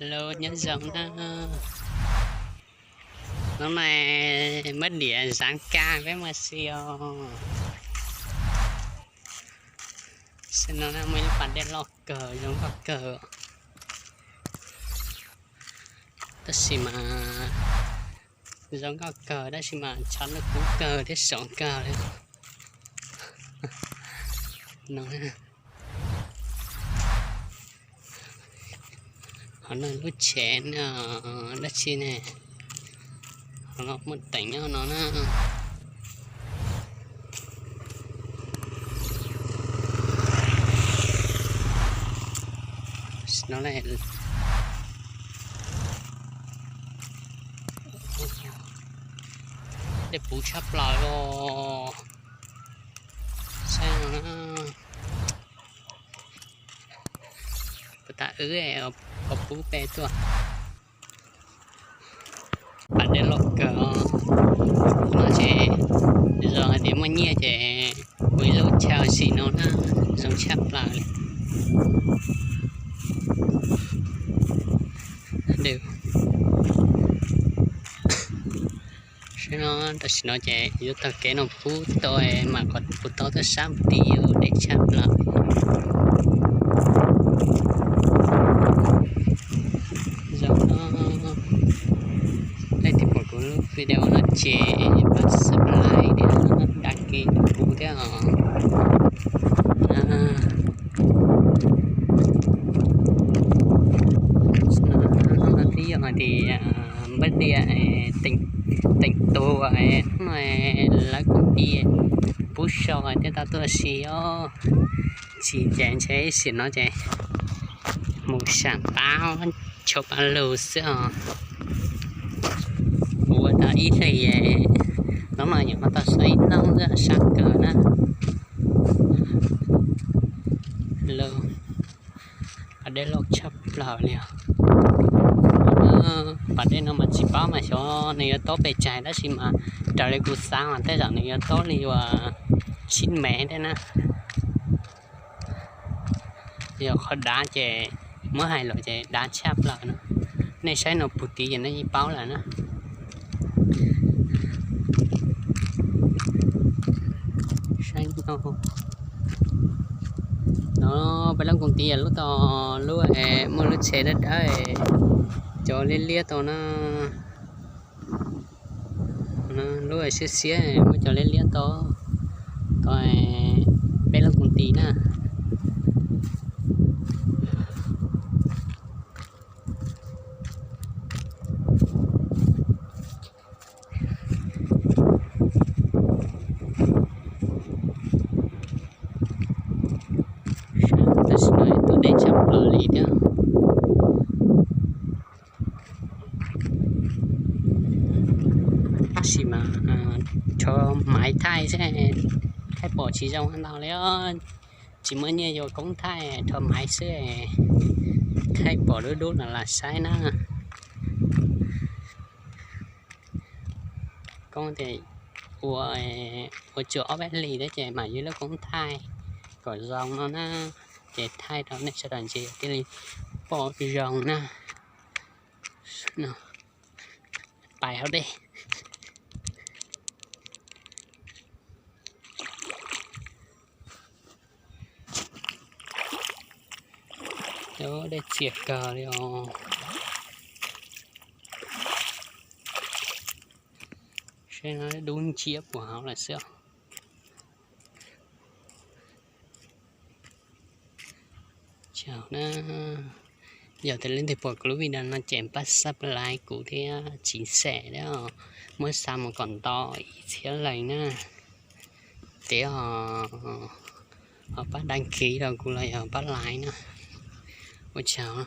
Hello, nyob zoo na. Hnub no muab diam zaav kag peb mus si os. Sim no na muaj ib pas dej loj kawg zoo nkauj kawg. Tab sis mas zoo nkauj kawg tab sis mas tshav ntuj kub kawg thiab sov kawg li no. Qhov no lub tsev dab tsi ne, qhov no muaj teem nyob no na. No dej puv tshaj plaws os. Saib no na. Puas tas wb, o, pub peb tuaj. Pas dej loj kawg os. No ces yog hais tias muaj nyiaj ces ua ib lub chaw sim no na, zoo tshaj plaws li. Tam sim no ces yuav taug kev no pub tau mas qhov kuv tau tuaj sab tid deb tshaj plaws. Zoo no, leej twg pom kuv lub video no ces pab subscribe thiab đăng ký kuv thiab os. Twb yog hais tias npaj diam teem tuag, lawv kuj pib pub so thiaj tau tuaj si os. Tsis ces ntshe ib sim no ces mus sam pab tshau pab lug xwb os. Ua tau ib hlis no mas nyuam qhuav tau so ib hnub xwb sab kawg na. Lub pas dej loj tshaj plaws li os. Pas dej no mas tsis paub mas xyov nws yuav tob pes tsawg tab sis mas raws li kuv xav mas tej zaum nws yuav tob li uas tsib mev thiab na. Yog qhov dav ces muab hais lus ces dav tshaj plaws no. Nej saib no puv tid ces nej yeej paub lawm na. Saib no, no peb lub koos tid lub tod lub muaj lub tsev dawb dawb, cov liab liab tau na. Lub siab siab muaj cov liab liab tau, tau peb lub koos tid na. Tam sim no tuaj deb tshaj plaws li thiab. Tab sis mas rho maiv thaij xwb, thaij pom tsis zoo ntau li. Tsis muaj nyiaj yuav koob thaij, rho maiv xwb, thaij pom dub dub los lam saib na. Koob ces ua, ua tsuas ob peb hlis thiab ces mam yuav lub koob thaij kom zoo no na. Ces thaij rau nej sawv daws ntsia thiaj li pom zoo na. Pais hauv dej. Dej txias kawg li os. Saib no dub nciab puag hauv lawm xwb os. Yog tias leej twg pom kuv lub video no ces pab subscribe kuv thiab tsis xeem thiab, muab xa mus kom ntau ib txhiab leej na. Tias ho pab đăng ký rau kuv los yog pab like na. Ua tsaug.